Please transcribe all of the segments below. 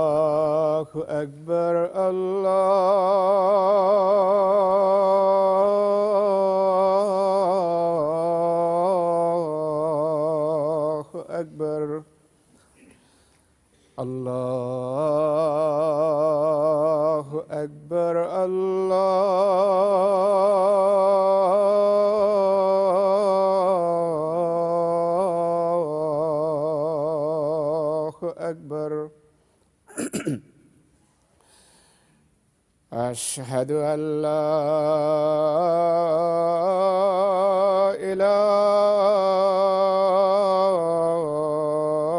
الله أكبر الله أكبر الله أكبر الله أكبر. أشهد أن لا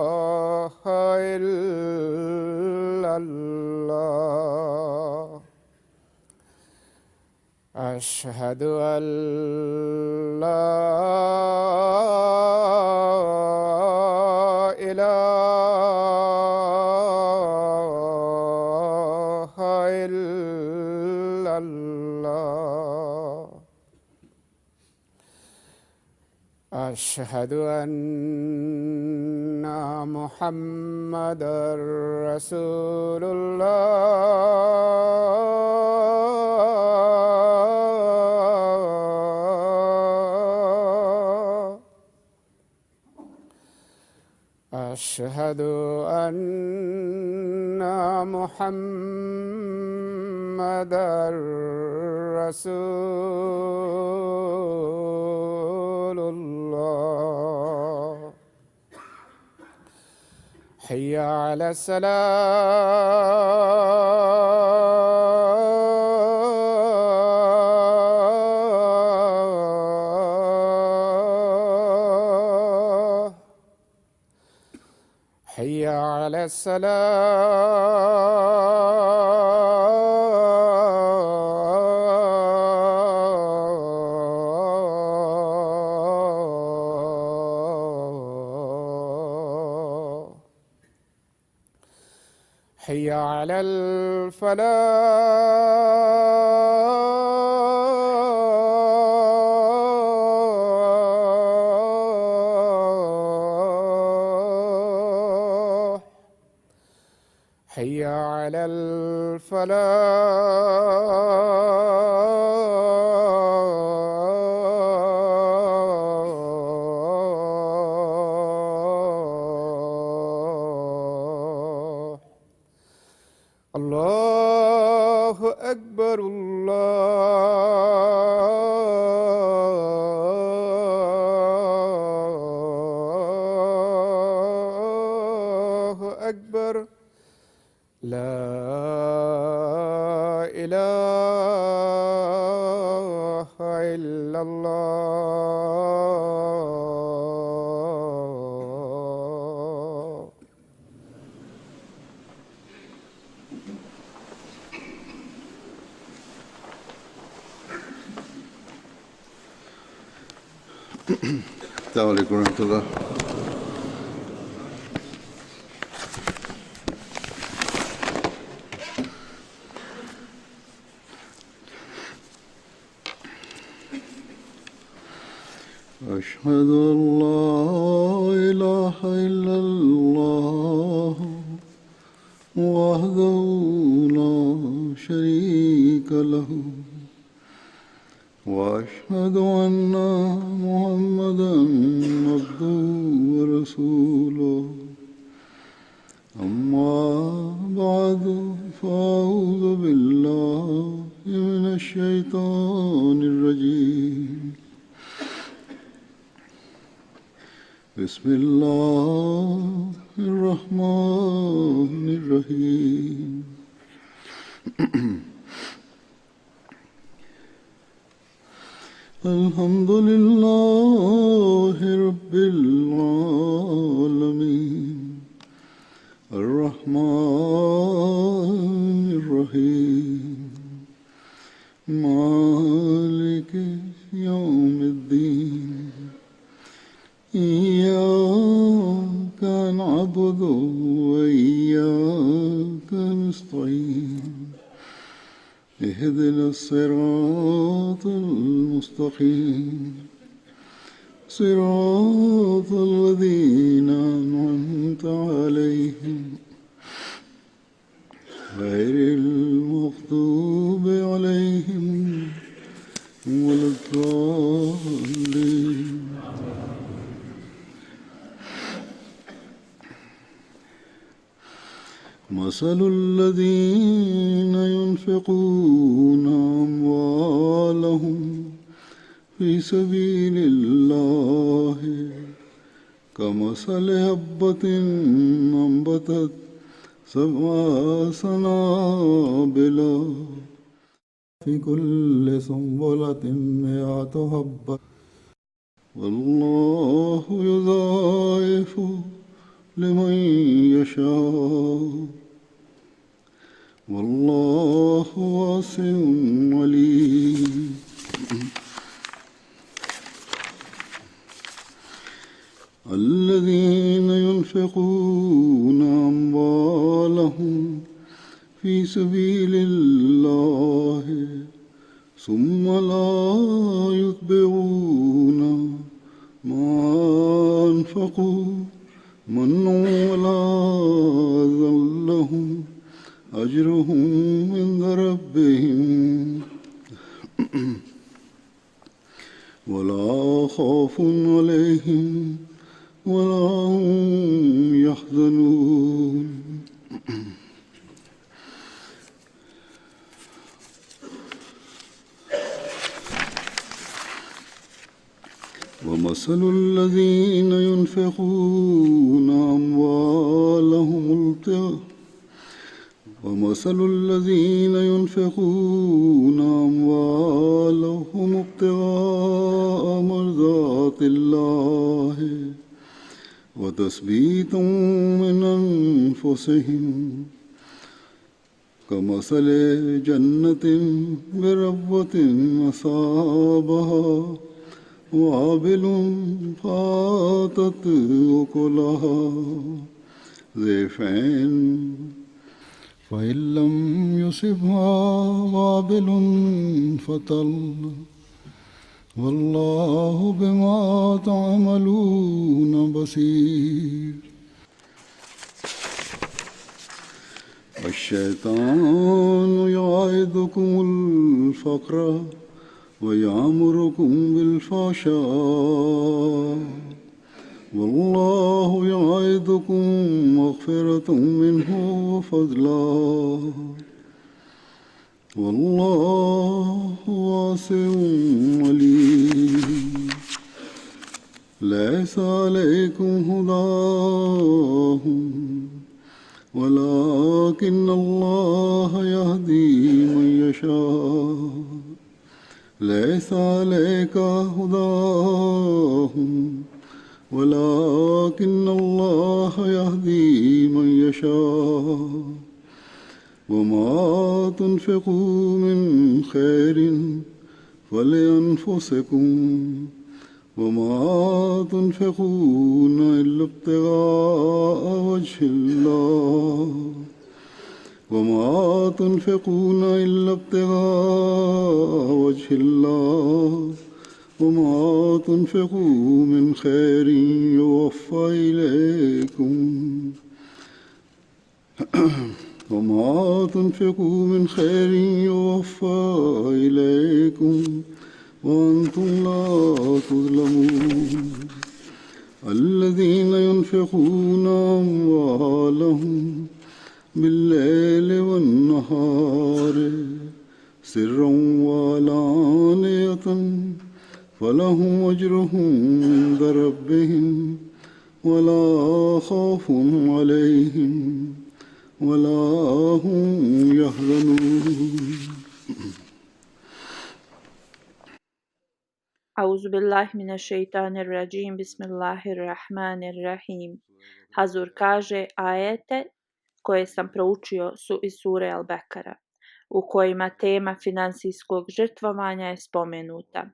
إله إلا الله. أشهد أن لا إله إلا الله. أشهد أن محمدًا رسول الله. أشهد أن محمدًا رسول الله. حي على الصلاة. حي على الصلاة. حي على الفلاح. حي على الفلاح. الله أكبر الله أكبر. لا إله إلا الله. السلام عليكم ورحمة الله. أشهد أن لا إله إلا الله وحده لا شريك له وأشهد أن محمدًا عبده ورسوله. أما بعد فأعوذ بالله من الشيطان الرجيم. بسم الله الرحمن الرحيم. الحمد لله رب العالمين الرحمن الرحيم مالك يوم الدين. إياك المستقيم صراط الذين أنعمت عليهم غير المغضوب عليهم ولا الضالين. مثل الذين ينفقون أموالهم في سبيل الله كمثل حبة أنبتت 7 سنابل في كل سنبلة 100 حبة والله يضاعف لمن يشاء والله واسع عليم. الذين ينفقون أموالهم في سبيل الله ثم لا يتبعون ما أنفقوا منا ولا أذى لهم أجرهم عند ربهم ولا خوف عليهم ولا هم يحزنون. ومثل الذين ينفقون أموالهم ابتغاء مرضات الله وتثبيتا من أنفسهم كمثل جنة بربوة أصابها وابل فآتت أكلها ضعفين فإن لم يصبها وابل فطل والله بما تعملون بصير. الشيطان يعدكم الفقر ويأمركم بالفحشاء والله يعدكم مغفرة منه وفضلا والله واسع عليم. ليس عليكم هداهم ولكن الله يهدي من يشاء. ليس عليك هداهم ولكن الله يهدي من يشاء. وما تنفقوا من خير فلأنفسكم وما تنفقون إلا ابتغاء وجه الله وما تنفقون إلا ابتغاء وجه الله وما تنفقوا من خير يوفى إليكم وما تنفقوا من خير يوفى إليكم وأنتم لا تظلمون. الذين ينفقون أموالهم بالليل والنهار سرا وعلانية فلهم أجرهم عند ربهم ولا خوف عليهم ولا هم يحزنون. Auzu billahi mineşşeytanirracim. Bismillahirrahmanirrahim. Hazur kaže, ajete koje sam proučio su iz sure Al-Bekara, u kojima tema finansijskog žrtvovanja je spomenuta.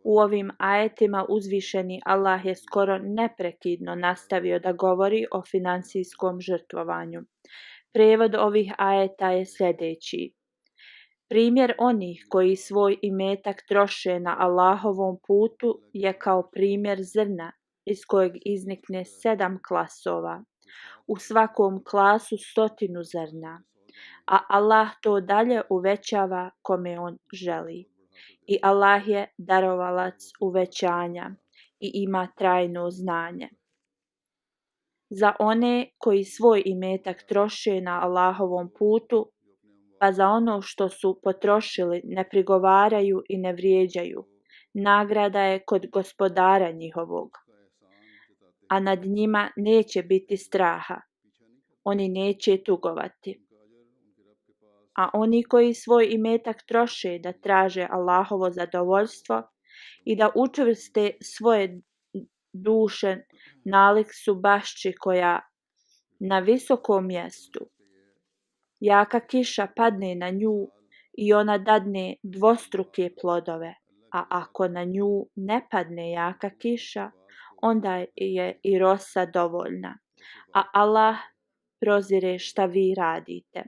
U ovim ajetima uzvišeni Allah je skoro neprekidno nastavio da govori o finansijskom žrtvovanju. Prijevod ovih ajeta je sljedeći. Primjer onih koji svoj imetak troše na Allahovom putu je kao primjer zrna iz kojeg iznikne 7 klasova. U svakom klasu 100 zrna, a Allah to dalje uvećava kome on želi. I Allah je darovalac uvećanja i ima trajno znanje. Za one koji svoj imetak troše na Allahovom putu, pa za ono što su potrošili ne prigovaraju i ne vrijeđaju, nagrada je kod gospodara njihovog, a nad njima neće biti straha, oni neće tugovati. A oni koji svoj imetak troše da traže Allahovo zadovoljstvo i da učvrste svoje duše, nalik su bašči koja na visokom mjestu. Jaka kiša padne na nju i ona dadne dvostruke plodove, a ako na nju ne padne jaka kiša, onda je i rosa dovoljna. A Allah prozire šta vi radite.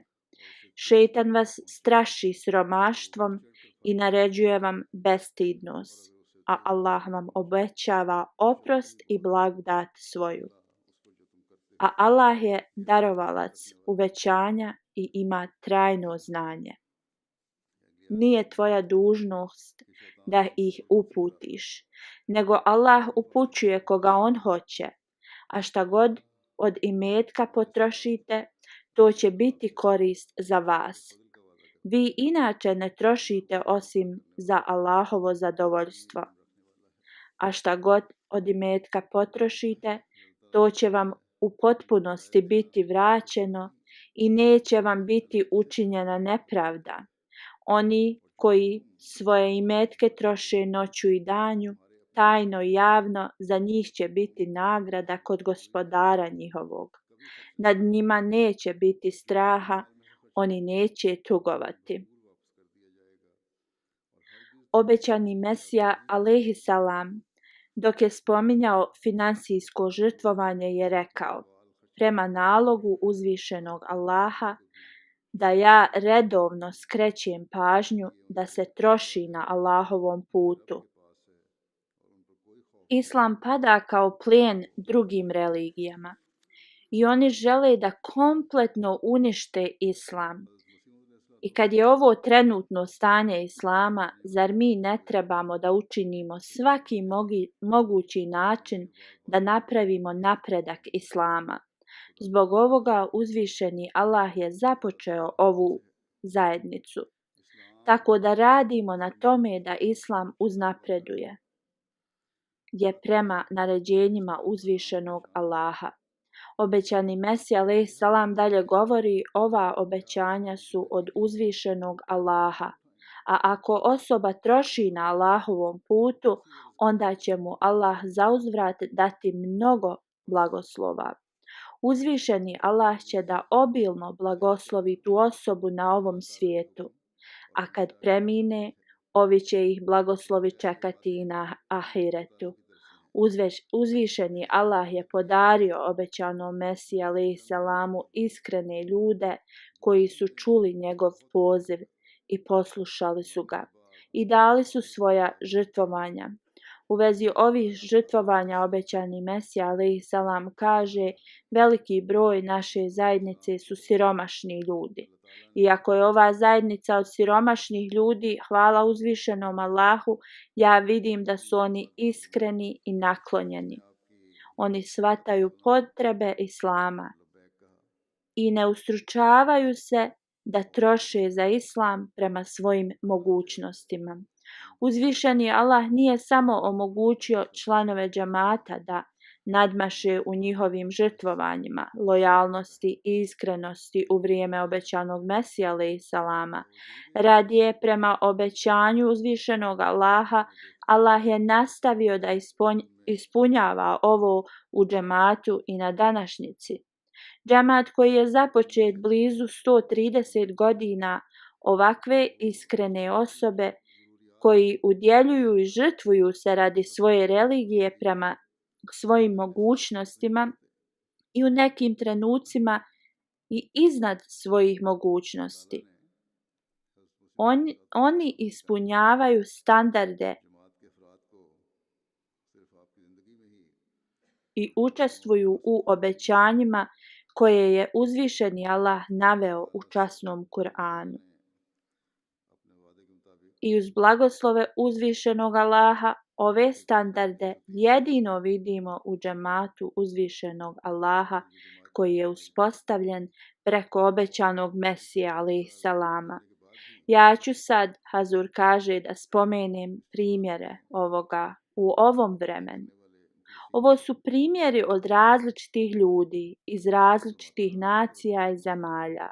Šejtan vas straši siromaštvom i naređuje vam bestidnost, a Allah vam obećava oprost i blagodat svoju. A Allah je darovalac uvećanja i ima trajno znanje. Nije tvoja dužnost da ih uputiš, nego Allah upućuje koga on hoće, a šta god od imetka potrošite, to će biti korist za vas. Vi inače ne trošite osim za Allahovo zadovoljstvo. A šta god od imetka potrošite, to će vam u potpunosti biti vraćeno i neće vam biti učinjena nepravda. Oni koji svoje imetke troše noću i danju, tajno i javno, za njih će biti nagrada kod gospodara njihovog. Nad njima neće biti straha, oni neće tugovati. Obećani Mesija alejhiselam, dok je spominjao finansijsko žrtvovanje, je rekao: prema nalogu uzvišenog Allaha, da ja redovno skrećem pažnju da se troši na Allahovom putu. Islam pada kao plijen drugim religijama i oni žele da kompletno unište Islam. I kad je ovo trenutno stanje Islama, zar mi ne trebamo da učinimo svaki mogući način da napravimo napredak Islama? Zbog ovoga uzvišeni Allah je započeo ovu zajednicu, tako da radimo na tome da Islam uznapreduje je prema naređenjima uzvišenog Allaha. Obećani Mesija alejhiselam dalje govori: ova obećanja su od uzvišenog Allaha, a ako osoba troši na Allahovom putu, onda će mu Allah zauzvrat dati mnogo blagoslova. Uzvišeni Allah će da obilno blagoslovi tu osobu na ovom svijetu, a kad premine, ovi će ih blagoslovi čekati i na ahiretu. Uzvišeni Allah je podario obećanom Mesiji alejhiselamu iskrene ljude koji su čuli njegov poziv i poslušali su ga i dali su svoja žrtvovanja. U vezi ovih žrtvovanja obećani Mesija alejhiselam kaže: veliki broj naše zajednice su siromašni ljudi. Iako je ova zajednica od siromašnih ljudi, hvala uzvišenom Allahu, ja vidim da su oni iskreni i naklonjeni. Oni shvataju potrebe Islama i ne ustručavaju se da troše za Islam prema svojim mogućnostima. Uzvišeni Allah nije samo omogućio članove džamata da nadmaše u njihovim žrtvovanjima, lojalnosti i iskrenosti u vrijeme obećanog Mesija alejhiselama. Radije prema obećanju uzvišenog Allaha, Allah je nastavio da ispunjava ovo u džematu i na današnjici. Džemat koji je započet blizu 130 godina, ovakve iskrene osobe koji udjeljuju i žrtvuju se radi svoje religije prema svojim mogućnostima i u nekim trenucima i iznad svojih mogućnosti. oni ispunjavaju standarde i učestvuju u obećanjima koje je uzvišeni Allah naveo u časnom Kur'anu. I uz blagoslove uzvišenog Allaha ove standarde jedino vidimo u džematu uzvišenog Allaha koji je uspostavljen preko obećanog Mesija alejselama. Ja ću sad, Hazur kaže, da spomenem primjere ovoga u ovom vremenu. Ovo su primjeri od različitih ljudi iz različitih nacija i zemalja.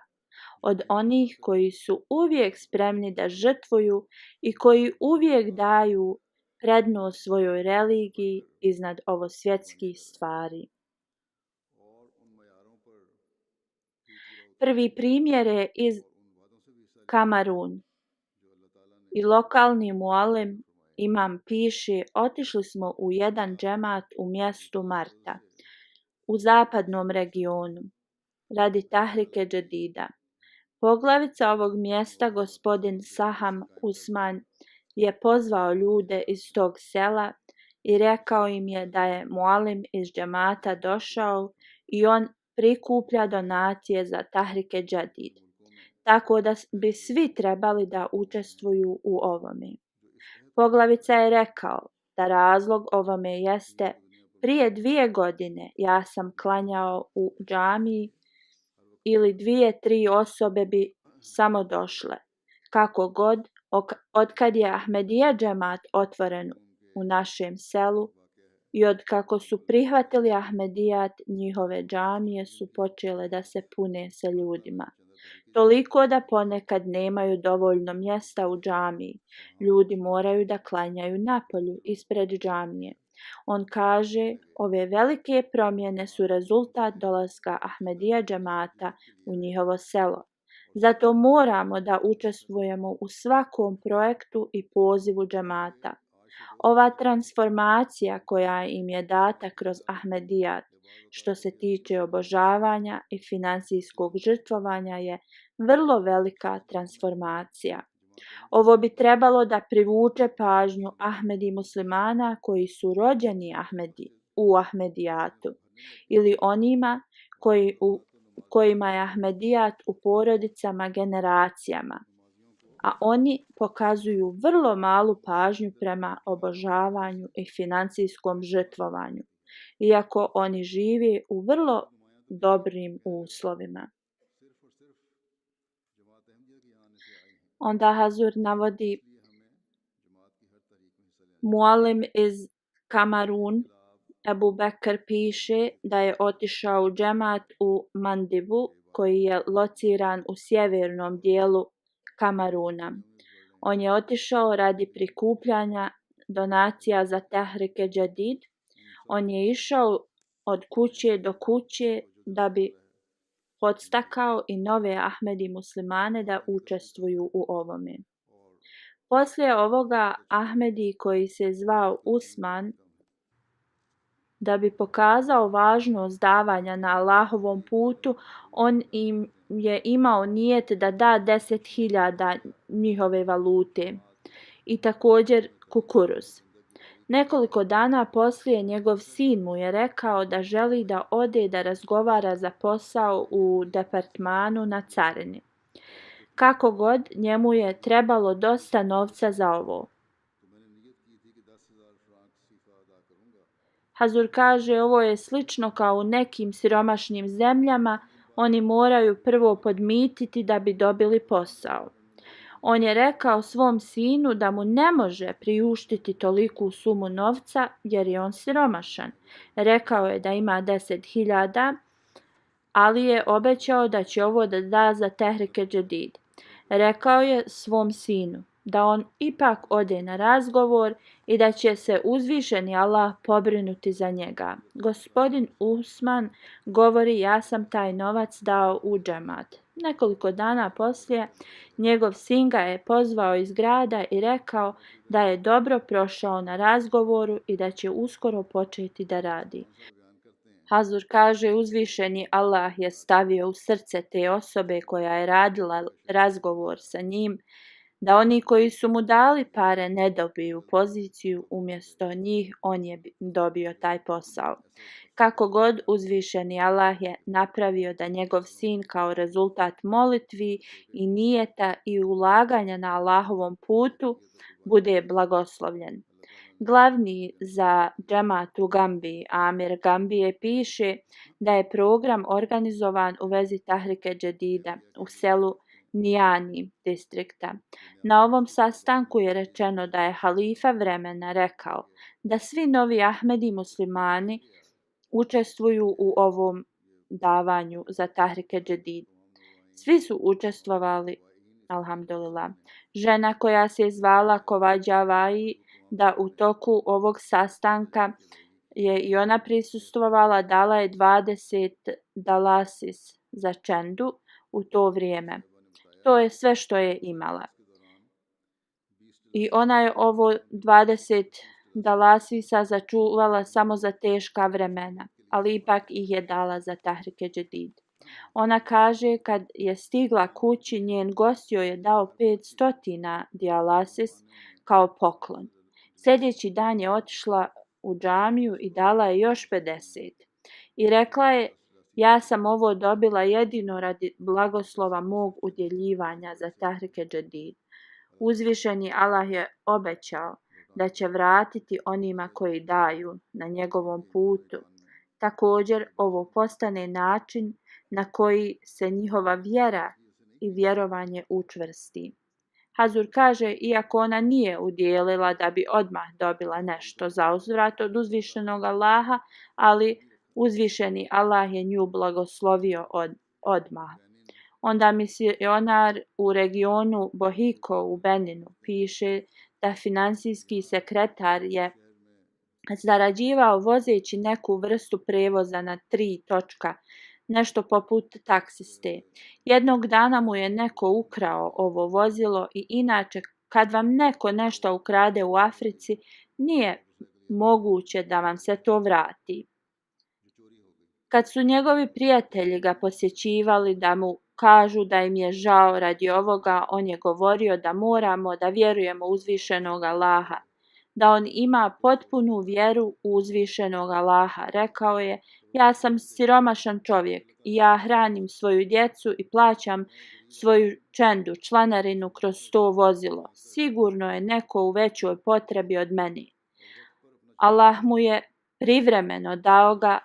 Od onih koji su uvijek spremni da žrtvuju i koji uvijek daju prednost svojoj religiji iznad ovosvjetskih stvari. Prvi primjer je iz Kamerun. I lokalni mualim imam piše, otišli smo u jedan džemat u mjestu Marta, u zapadnom regionu, radi Tahrike Džedida. Poglavica ovog mjesta, gospodin Saham Usman, je pozvao ljude iz tog sela i rekao im je da je mualim iz džemata došao i on prikuplja donacije za Tahrike Džedid, tako da bi svi trebali da učestvuju u ovome. Poglavica je rekao da razlog ovome jeste prije 2 godine ja sam klanjao u džamiji ili 2-3 osobe bi samo došle. Kako god, otkad je Ahmedija džemat otvoren u našem selu i od kako su prihvatili Ahmedijat, njihove džamije su počele da se pune sa ljudima. Toliko da ponekad nemaju dovoljno mjesta u džamiji. Ljudi moraju da klanjaju napolju ispred džamije. On kaže, ove velike promjene su rezultat dolaska Ahmedija džemata u njihovo selo. Zato moramo da učestvujemo u svakom projektu i pozivu džemata. Ova transformacija koja im je data kroz Ahmedijat, što se tiče obožavanja i finansijskog žrtvovanja, je vrlo velika transformacija. Ovo bi trebalo da privuče pažnju Ahmedi muslimana koji su rođeni u Ahmedijatu ili onima kojima je Ahmedijat u porodicama generacijama, a oni pokazuju vrlo malu pažnju prema obožavanju i financijskom žrtvovanju, iako oni žive u vrlo dobrim uslovima. Onda Hazur navodi mualim iz Kamerun, Ebu Bekr piše da je otišao u džemat u Mandibu koji je lociran u sjevernom dijelu Kameruna. On je otišao radi prikupljanja donacija za Tahrike Džedid. On je išao od kuće do kuće da bi podstakao i nove Ahmedi muslimane da učestvuju u ovome. Poslije ovoga Ahmedi koji se zvao Usman, da bi pokazao važnost davanja na Allahovom putu, on im je imao nijet da da 10.000 njihove valute i također kukuruz. Nekoliko dana poslije njegov sin mu je rekao da želi da ode da razgovara za posao u departmanu na carini. Kako god, njemu je trebalo dosta novca za ovo. Hazur kaže, ovo je slično kao u nekim siromašnim zemljama, oni moraju prvo podmititi da bi dobili posao. On je rekao svom sinu da mu ne može priuštiti toliku sumu novca jer je on siromašan. Rekao je da ima 10.000, ali je obećao da će ovo da da za Tahrike Džedid. Rekao je svom sinu da on ipak ode na razgovor i da će se uzvišeni Allah pobrinuti za njega. Gospodin Usman govori, ja sam taj novac dao u džemat. Nekoliko dana poslije njegov sin ga je pozvao iz grada i rekao da je dobro prošao na razgovoru i da će uskoro početi da radi. Hazur kaže, uzvišeni Allah je stavio u srce te osobe koja je radila razgovor sa njim da oni koji su mu dali pare ne dobiju poziciju umjesto njih, on je dobio taj posao. Kako god, uzvišeni Allah je napravio da njegov sin kao rezultat molitvi i nijeta i ulaganja na Allahovom putu bude blagoslovljen. Glavni za džemat u Gambiji, Amir Gambije, piše da je program organizovan u vezi Tahrike Džedida u selu Nijani distrikta. Na ovom sastanku je rečeno da je halifa vremena rekao da svi novi Ahmedi muslimani učestvuju u ovom davanju za Tahrike Džedid. Svi su učestvovali, alhamdulillah. Žena koja se zvala Kovađa Vai, da u toku ovog sastanka je i ona prisustvovala, dala je 20 dalasis za čendu u to vrijeme. To je sve što je imala. I ona je ovo 20 dalasisa začuvala samo za teška vremena, ali ipak ih je dala za Tahrike Džedid. Ona kaže, kad je stigla kući, njen gost joj je dao 500 dalasis kao poklon. Sljedeći dan je otišla u džamiju i dala je još 50. I rekla je, ja sam ovo dobila jedino radi blagoslova mog udjeljivanja za Tahrike Džedid. Uzvišeni Allah je obećao da će vratiti onima koji daju na njegovom putu. Također, ovo postane način na koji se njihova vjera i vjerovanje učvrsti. Hazur kaže, iako ona nije udjelila da bi odmah dobila nešto za uzvrat od uzvišenog Allaha, ali uzvišeni Allah je nju blagoslovio odmah. Onda misionar u regionu Bohiko u Beninu piše da finansijski sekretar je zarađivao vozeći neku vrstu prevoza na 3 točka, nešto poput taksiste. Jednog dana mu je neko ukrao ovo vozilo i inače kad vam neko nešto ukrade u Africi, nije moguće da vam se to vrati. Kad su njegovi prijatelji ga posjećivali da mu kažu da im je žao radi ovoga, on je govorio da moramo da vjerujemo uzvišenog Allaha, da on ima potpunu vjeru u uzvišenog Allaha. Rekao je, ja sam siromašan čovjek i ja hranim svoju djecu i plaćam svoju čendu, članarinu kroz to vozilo. Sigurno je neko u većoj potrebi od mene. Allah mu je privremeno dao ga.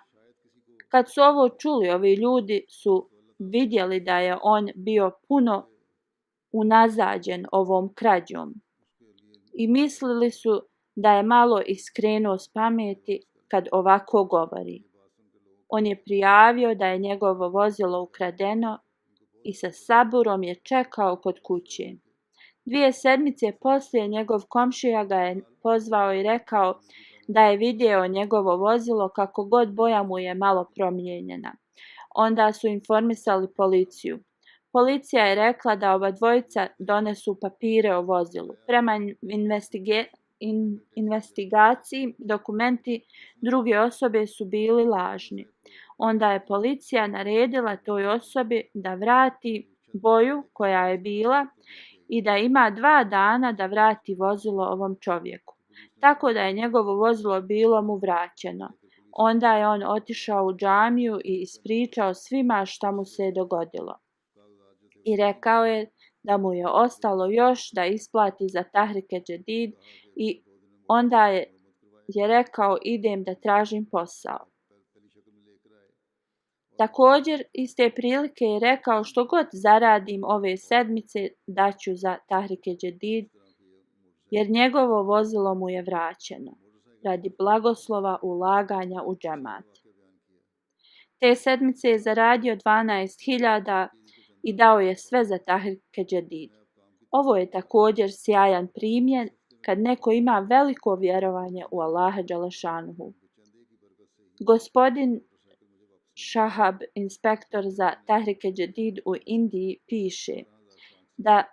Kad su ovo čuli, ovi ljudi su vidjeli da je on bio puno unazađen ovom krađom i mislili su da je malo iskrenuo s pameti kad ovako govori. On je prijavio da je njegovo vozilo ukradeno i sa saburom je čekao kod kuće. 2 sedmice poslije njegov komšija ga je pozvao i rekao da je vidio njegovo vozilo, kako god boja mu je malo promijenjena. Onda su informisali policiju. Policija je rekla da ova dvojica donesu papire o vozilu. Prema investigaciji dokumenti druge osobe su bili lažni. Onda je policija naredila toj osobi da vrati boju koja je bila i da ima 2 dana da vrati vozilo ovom čovjeku. Tako da je njegovo vozilo bilo mu vraćeno. Onda je on otišao u džamiju i ispričao svima šta mu se je dogodilo. I rekao je da mu je ostalo još da isplati za Tahrike Džedid i onda je rekao, idem da tražim posao. Također, iste prilike je rekao, što god zaradim ove sedmice daću za Tahrike Džedid, jer njegovo vozilo mu je vraćeno radi blagoslova ulaganja u džemat. Te sedmice je zaradio 12.000 i dao je sve za Tahrike Džedid. Ovo je također sjajan primjer kad neko ima veliko vjerovanje u Allaha dželešanuhu. Gospodin Shahab, inspektor za Tahrike Džedid u Indiji, piše da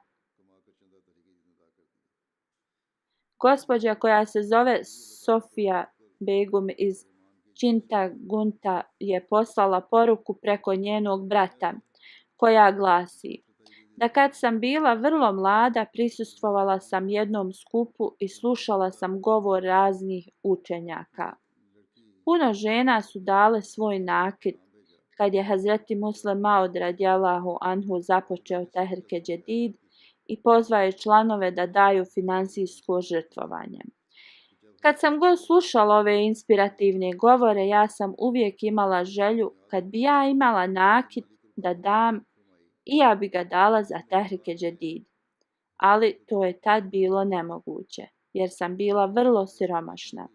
gospođa koja se zove Sofija Begum iz Čintagunta je poslala poruku preko njenog brata koja glasi da kad sam bila vrlo mlada prisustvovala sam jednom skupu i slušala sam govor raznih učenjaka. Puno žena su dale svoj nakit kad je Hazreti Musleh Maud radijallahu anhu započeo Tehrike Džedid i pozvao je članove da daju finansijsko žrtvovanje. Kad sam god slušala ove inspirativne govore, ja sam uvijek imala želju kad bi ja imala nakit da dam i ja bi ga dala za Tehrike Džedid. Ali to je tad bilo nemoguće, jer sam bila vrlo siromašna.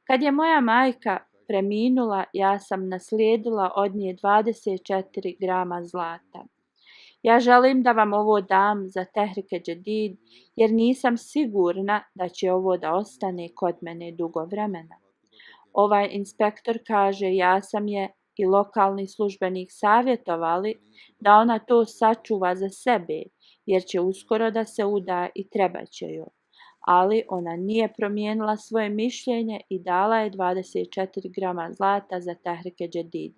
Kad je moja majka preminula, ja sam naslijedila od nje 24 grama zlata. Ja želim da vam ovo dam za Tehrike Džedid, jer nisam sigurna da će ovo da ostane kod mene dugo vremena. Ovaj inspektor kaže, ja sam je i lokalni službenik savjetovali da ona to sačuva za sebe, jer će uskoro da se uda i trebaće joj. Ali ona nije promijenila svoje mišljenje i dala je 24 grama zlata za Tehrike Džedid.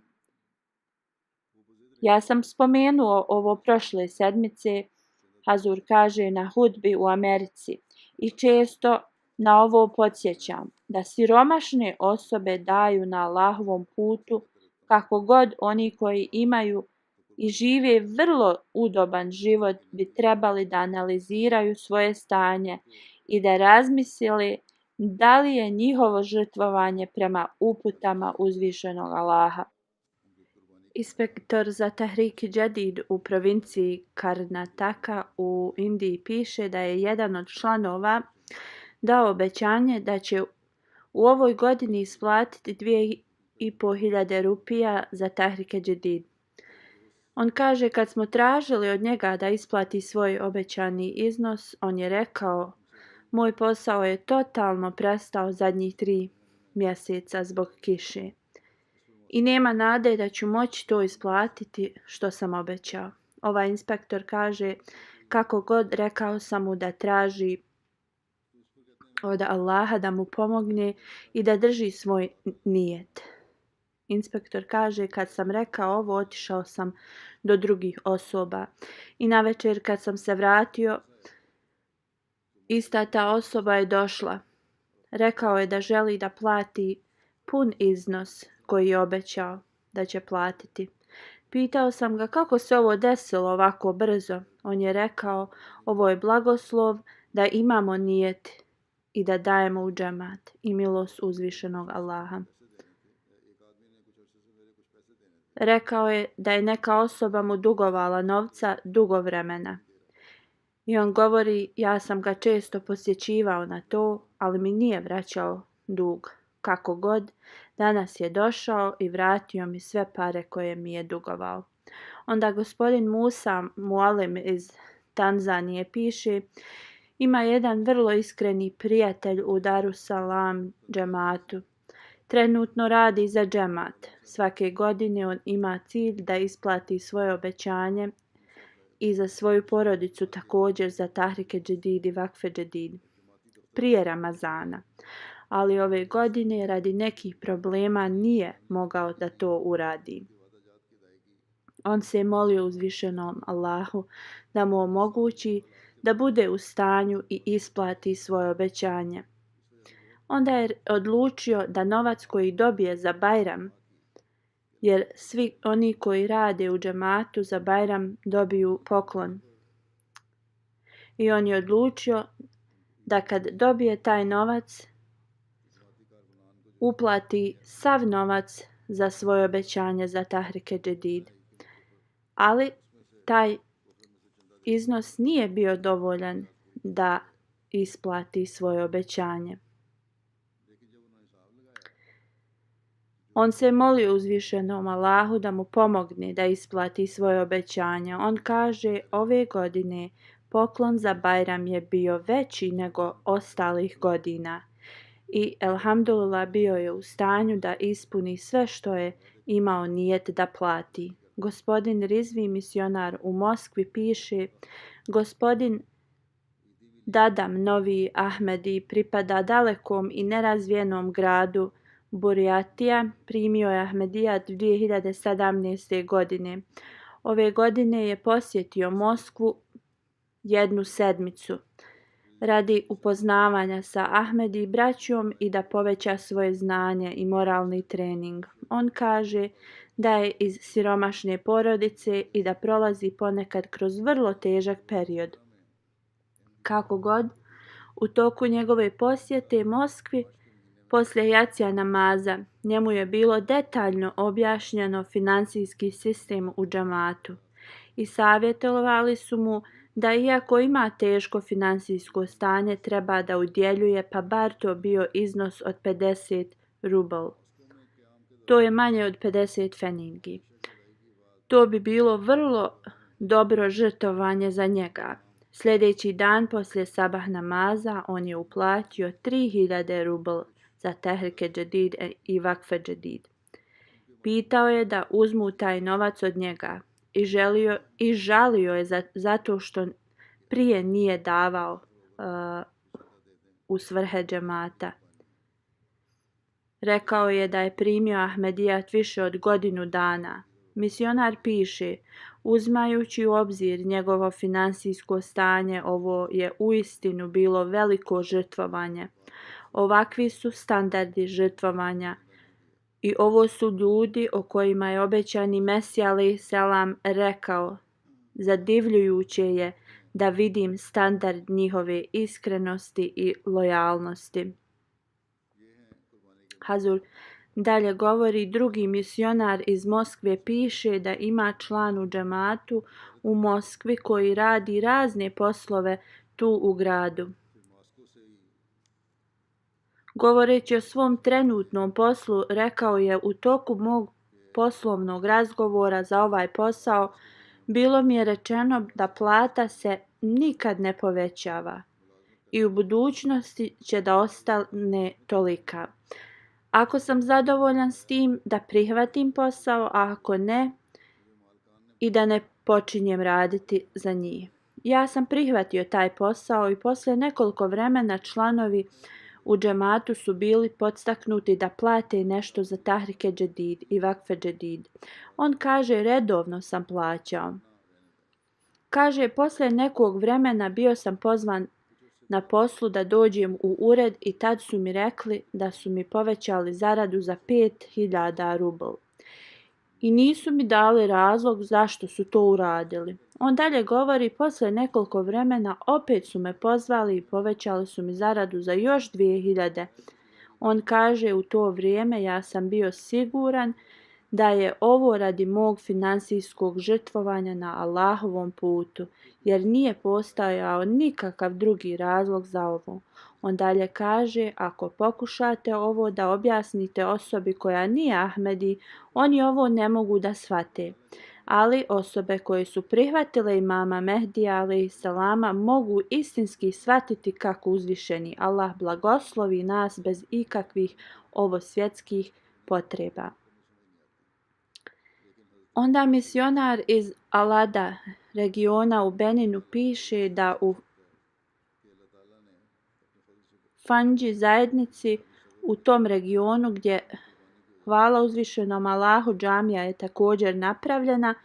Ja sam spomenuo ovo prošle sedmice, Hazur kaže, na hudbi u Americi i često na ovo podsjećam, da siromašne osobe daju na Allahovom putu kako god oni koji imaju i žive vrlo udoban život bi trebali da analiziraju svoje stanje i da razmisle da li je njihovo žrtvovanje prema uputama uzvišenog Allaha. Inspektor za Tehrike Džedid u provinciji Karnataka u Indiji piše da je jedan od članova dao obećanje da će u ovoj godini isplatiti 2500 rupija za Tehrike Džedid. On kaže, kad smo tražili od njega da isplati svoj obećani iznos, on je rekao, moj posao je totalno prestao zadnjih 3 mjeseca zbog kiše. I nema nade da ću moći to isplatiti što sam obećao. Ovaj inspektor kaže, kako god rekao sam mu da traži od Allaha da mu pomogne i da drži svoj nijet. Inspektor kaže, kad sam rekao ovo, otišao sam do drugih osoba i navečer kad sam se vratio, ista ta osoba je došla. Rekao je da želi da plati pun iznos koji je obećao da će platiti. Pitao sam ga kako se ovo desilo ovako brzo. On je rekao, ovo je blagoslov da imamo nijet i da dajemo u džemat i milost uzvišenog Allaha. Rekao je da je neka osoba mu dugovala novca dugo vremena. I on govori, ja sam ga često posjećivao na to, ali mi nije vraćao dug. Kako god, danas je došao i vratio mi sve pare koje mi je dugovao. Onda gospodin Musa Mualim iz Tanzanije piše, ima jedan vrlo iskreni prijatelj u Darussalam džematu. Trenutno radi za džemat. Svake godine on ima cilj da isplati svoje obećanje i za svoju porodicu također za Tehrike Džedid i Vakfe Džedid prije Ramazana. Ali ove godine radi nekih problema nije mogao da to uradi. On se molio uzvišenom Allahu da mu omogući da bude u stanju i isplati svoje obećanje. Onda je odlučio da novac koji dobije za Bajram, jer svi oni koji rade u džematu za Bajram dobiju poklon. I on je odlučio da kad dobije taj novac, uplati sav novac za svoje obećanje za Tehrike Džedid. Ali taj iznos nije bio dovoljan da isplati svoje obećanje. On se molio uzvišenom Allahu da mu pomogne da isplati svoje obećanje. On kaže, ove godine poklon za Bajram je bio veći nego ostalih godina. I elhamdulillah bio je u stanju da ispuni sve što je imao nijet da plati. Gospodin Rizvi, misionar u Moskvi, piše, gospodin Dadam Novi Ahmedi pripada dalekom i nerazvijenom gradu Burjatija, primio je Ahmedijat 2017. godine. Ove godine je posjetio Moskvu jednu sedmicu radi upoznavanja sa Ahmedi braćom i da poveća svoje znanje i moralni trening. On kaže da je iz siromašne porodice i da prolazi ponekad kroz vrlo težak period. Kako god, u toku njegove posjete Moskvi poslije jacija namaza njemu je bilo detaljno objašnjeno financijski sistem u džamatu i savjetovali su mu da iako ima teško financijsko stanje treba da udjeljuje pa bar to bio iznos od 50 rubl. To je manje od 50 feningi. To bi bilo vrlo dobro žrtvovanje za njega. Sljedeći dan poslije sabah namaza on je uplatio 3000 rubl za Tehrike Džedid i Vakfe Džedid. Pitao je da uzmu taj novac od njega i žalio je zato što prije nije davao u svrhe džemata. Rekao je da je primio Ahmedijat više od godinu dana. Misionar piše, uzimajući u obzir njegovo finansijsko stanje, ovo je uistinu bilo veliko žrtvovanje. Ovakvi su standardi žrtvovanja i ovo su ljudi o kojima je obećani Mesija alejhi selam rekao, zadivljujuće je da vidim standard njihove iskrenosti i lojalnosti. Hazur dalje govori, drugi misionar iz Moskve piše da ima član u džematu u Moskvi koji radi razne poslove tu u gradu. Govoreći o svom trenutnom poslu, rekao je, u toku mog poslovnog razgovora za ovaj posao bilo mi je rečeno da plata se nikad ne povećava i u budućnosti će da ostane tolika. Ako sam zadovoljan s tim, da prihvatim posao, a ako ne, i da ne počinjem raditi za njih. Ja sam prihvatio taj posao i poslije nekoliko vremena članovi u džematu su bili podstaknuti da plate nešto za Tehrike Džedid i Vakfe Džedid. On kaže, redovno sam plaćao. Kaže, poslije nekog vremena bio sam pozvan na poslu da dođem u ured i tad su mi rekli da su mi povećali zaradu za 5000 rubl. I nisu mi dali razlog zašto su to uradili. On dalje govori, poslije nekoliko vremena opet su me pozvali i povećali su mi zaradu za još 2000. On kaže, u to vrijeme ja sam bio siguran da je ovo radi mog finansijskog žrtvovanja na Allahovom putu, jer nije postojao nikakav drugi razlog za ovo. On dalje kaže, ako pokušate ovo da objasnite osobi koja nije Ahmedi, oni ovo ne mogu da shvate. Ali osobe koje su prihvatile imama Mehdija alejhi selama mogu istinski shvatiti kako uzvišeni Allah blagoslovi nas bez ikakvih ovosvjetskih potreba. Onda misionar iz Alada regiona u Beninu piše da u Fandži zajednici u tom regionu gdje, hvala uzvišenom Allahu, džamija je također napravljena,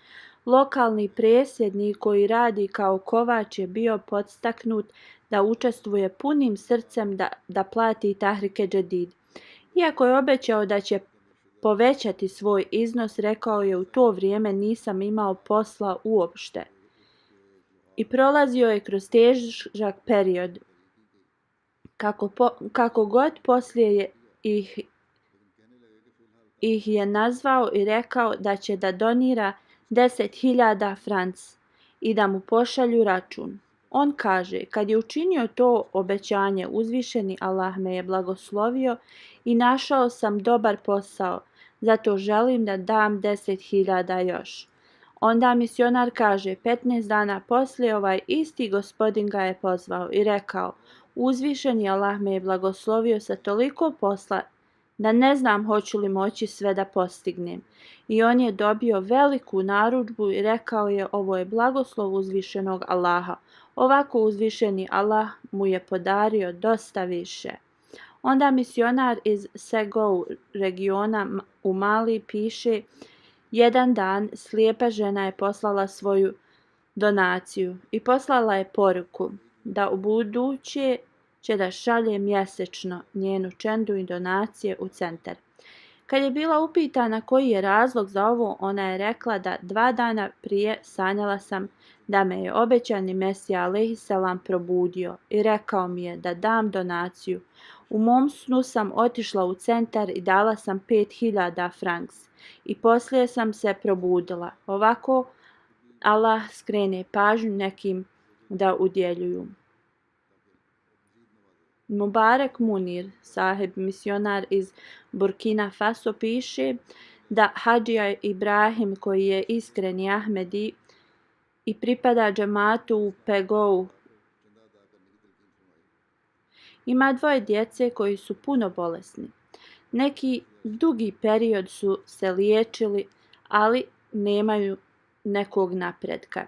lokalni presjednik koji radi kao kovač je bio podstaknut da učestvuje punim srcem da plati Tehrike Džedid. Iako je obećao da će povećati svoj iznos, rekao je, u to vrijeme nisam imao posla uopšte. I prolazio je kroz težak period. Kako god poslije ih je nazvao i rekao da će da donira 10.000 franc i da mu pošalju račun. On kaže, kad je učinio to obećanje, uzvišeni Allah me je blagoslovio i našao sam dobar posao, zato želim da dam 10.000 još. Onda misionar kaže, 15 dana poslije ovaj isti gospodin ga je pozvao i rekao, uzvišeni Allah me je blagoslovio sa toliko posla da ne znam hoću li moći sve da postignem. I on je dobio veliku narudžbu i rekao je, ovo je blagoslov uzvišenog Allaha. Ovako uzvišeni Allah mu je podario dosta više. Onda misionar iz Segou regiona u Mali piše, jedan dan slijepa žena je poslala svoju donaciju i poslala je poruku da u buduće će da šalje mjesečno njenu čendu i donacije u centar. Kad je bila upitana koji je razlog za ovo, ona je rekla da 2 dana prije sanjala sam da me je obećani Mesija alejhiselam probudio i rekao mi je da dam donaciju. U mom snu sam otišla u centar i dala sam 5000 francs i poslije sam se probudila. Ovako Allah skrene pažnju nekim da udjeljuju. Mubarek Munir, sahib misionar iz Burkina Faso, piše da Hadžija Ibrahim, koji je iskreni Ahmedi i pripada džematu u Pegou, ima 2 djece koji su puno bolesni. Neki dugi period su se liječili, ali nemaju nekog napretka.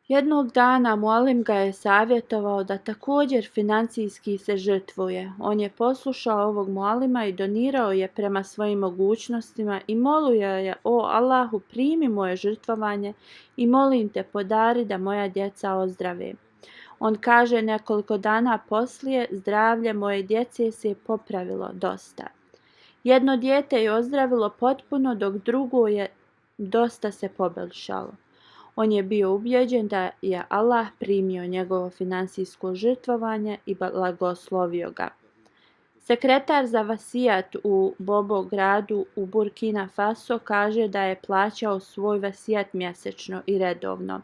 Jednog dana mualim ga je savjetovao da također financijski se žrtvuje. On je poslušao ovog mualima i donirao je prema svojim mogućnostima i molio je: o Allahu, primi moje žrtvovanje i molim te podari da moja djeca ozdrave. On kaže, nekoliko dana poslije zdravlje moje djece se je popravilo dosta. Jedno dijete je ozdravilo potpuno, dok drugo je dosta se poboljšalo. On je bio ubjeđen da je Allah primio njegovo finansijsko žrtvovanje i blagoslovio ga. Sekretar za vasijat u Bobo gradu u Burkina Faso kaže da je plaćao svoj vasijat mjesečno i redovno,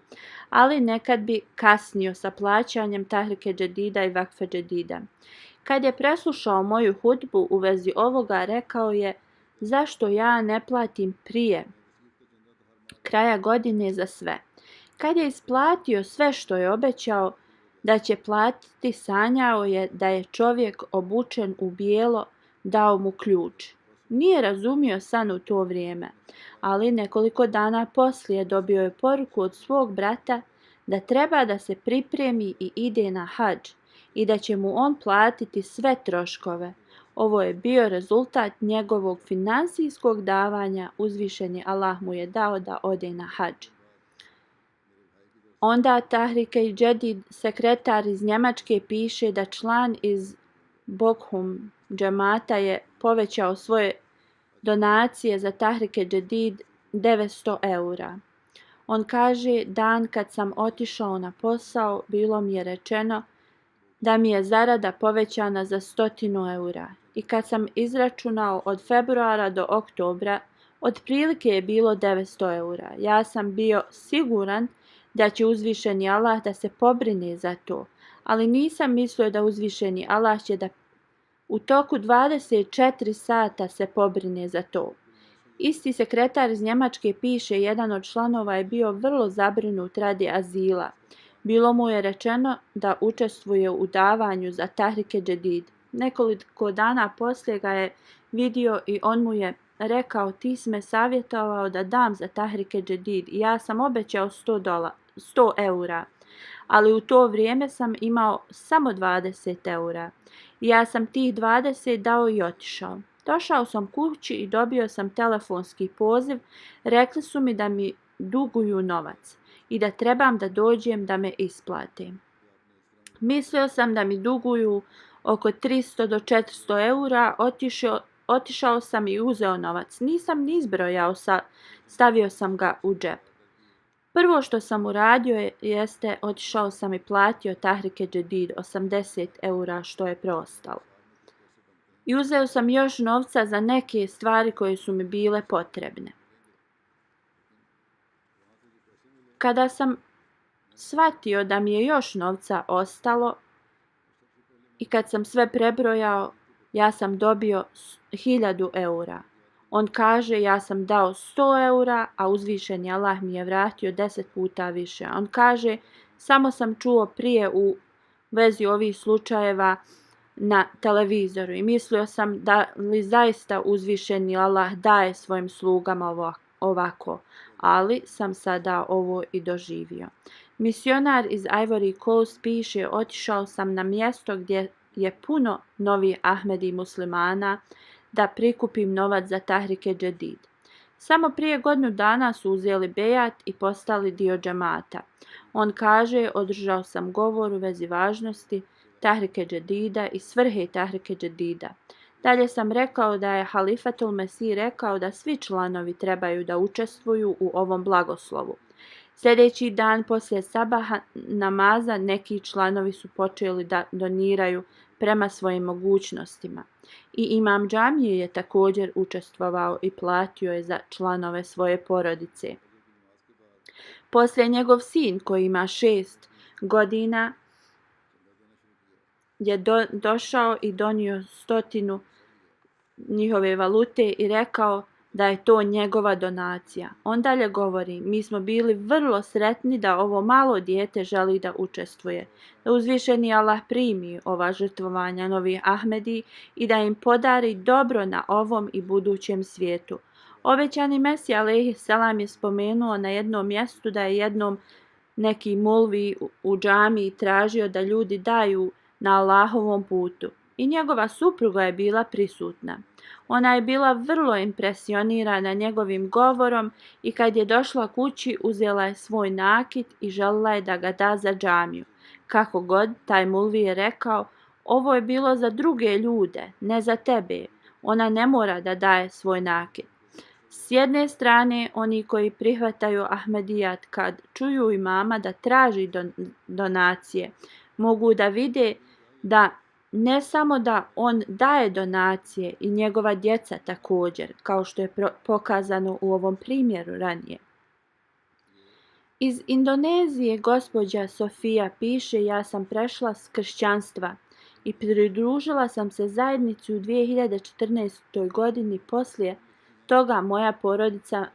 ali nekad bi kasnio sa plaćanjem Tahrike Džedida i Vakfe Džedida. Kad je preslušao moju hudbu u vezi ovoga, rekao je: zašto ja ne platim prije kraja godine za sve? Kad je isplatio sve što je obećao da će platiti, sanjao je da je čovjek obučen u bijelo dao mu ključ. Nije razumio san u to vrijeme, ali nekoliko dana poslije dobio je poruku od svog brata da treba da se pripremi i ide na hadž i da će mu on platiti sve troškove. Ovo je bio rezultat njegovog finansijskog davanja. Uzvišeni Allah mu je dao da ode na hadž. Onda Tahrike Džedid, sekretar iz Njemačke, piše da član iz Bochum džemata je povećao svoje donacije za Tahrike Džedid 900 eura. On kaže: dan kad sam otišao na posao, bilo mi je rečeno da mi je zarada povećana za 100 eura. I kad sam izračunao od februara do oktobra, otprilike je bilo 900 eura. Ja sam bio siguran da će uzvišeni Allah da se pobrine za to, ali nisam mislio da uzvišeni Allah će da u toku 24 sata se pobrine za to. Isti sekretar iz Njemačke piše, jedan od članova je bio vrlo zabrinut radi azila. Bilo mu je rečeno da učestvuje u davanju za Tahrike Džedid. Nekoliko dana poslije ga je vidio i on mu je rekao: ti si me savjetovao da dam za Tahrike Džedid i ja sam obećao 100 eura, ali u to vrijeme sam imao samo 20 eura. Ja sam tih 20 dao i otišao. Došao sam kući i dobio sam telefonski poziv. Rekli su mi da mi duguju novac i da trebam da dođem da me isplate. Mislio sam da mi duguju oko 300 do 400 eura. Otišao sam i uzeo novac. Nisam ni izbrojao, stavio sam ga u džep. Prvo što sam uradio jeste otišao sam i platio Tahrike Džedid 80 eura što je preostalo. I uzeo sam još novca za neke stvari koje su mi bile potrebne. Kada sam shvatio da mi je još novca ostalo i kad sam sve prebrojao, ja sam dobio 1000 eura. On kaže: ja sam dao 100 eura, a uzvišeni Allah mi je vratio 10 puta više. On kaže: samo sam čuo prije u vezi ovih slučajeva na televizoru i mislio sam da li zaista uzvišeni Allah daje svojim slugama ovako, ali sam sada ovo i doživio. Misionar iz Ivory Coast piše: otišao sam na mjesto gdje je puno novih Ahmedi muslimana da prikupim novac za Tahrike Džedid. Samo prije godinu dana su uzeli bejat i postali dio džemata. On kaže, održao sam govor u vezi važnosti Tahrike Džedida i svrhe Tahrike Džedida. Dalje sam rekao da je Halifatul Mesih rekao da svi članovi trebaju da učestvuju u ovom blagoslovu. Sljedeći dan poslije sabaha namaza neki članovi su počeli da doniraju prema svojim mogućnostima. I imam džamije je također učestvovao i platio je za članove svoje porodice. Poslije njegov sin koji ima 6 godina je došao i donio 100 njihove valute i rekao da je to njegova donacija. On dalje govori, mi smo bili vrlo sretni da ovo malo dijete želi da učestvuje, da uzvišeni Allah primi ova žrtvovanja novih Ahmedi i da im podari dobro na ovom i budućem svijetu. Obećani Mesija alejhi selam je spomenuo na jednom mjestu da je jednom neki mulvi u džamiji tražio da ljudi daju na Allahovom putu i njegova supruga je bila prisutna. Ona je bila vrlo impresionirana njegovim govorom i kad je došla kući uzela je svoj nakit i željela je da ga da za džamiju. Kako god, taj mulvi je rekao, ovo je bilo za druge ljude, ne za tebe. Ona ne mora da daje svoj nakit. S jedne strane, oni koji prihvataju Ahmedijat kad čuju imama da traži donacije, mogu da vide da ne samo da on daje donacije i njegova djeca također, kao što je pokazano u ovom primjeru ranije. Iz Indonezije gospođa Sofija piše, ja sam prešla s kršćanstva i pridružila sam se zajednici u 2014. godini. Poslije toga moja porodica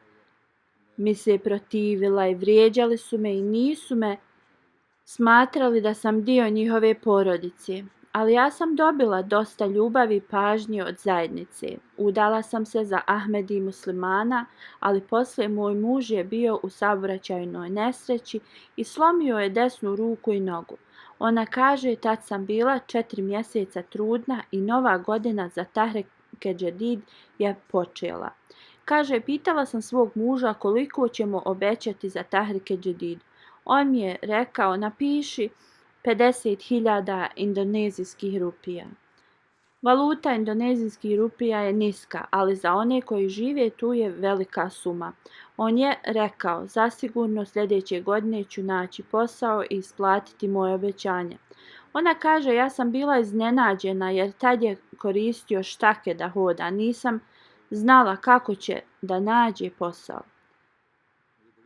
mi se protivila i vrijeđali su me i nisu me smatrali da sam dio njihove porodice. Ali ja sam dobila dosta ljubavi i pažnje od zajednice. Udala sam se za Ahmedi muslimana, ali poslije moj muž je bio u saobraćajnoj nesreći i slomio je desnu ruku i nogu. Ona kaže, tad sam bila 4 mjeseca trudna i nova godina za Tahrike Džedid je počela. Kaže, pitala sam svog muža koliko ćemo obećati za Tahrike Džedid. On mi je rekao, napiši 50.000 indonezijskih rupija. Valuta indonezijskih rupija je niska, ali za one koji žive tu je velika suma. On je rekao, zasigurno sljedeće godine ću naći posao i isplatiti moje obećanje. Ona kaže, ja sam bila iznenađena jer tad je koristio štake da hoda. Nisam znala kako će da nađe posao.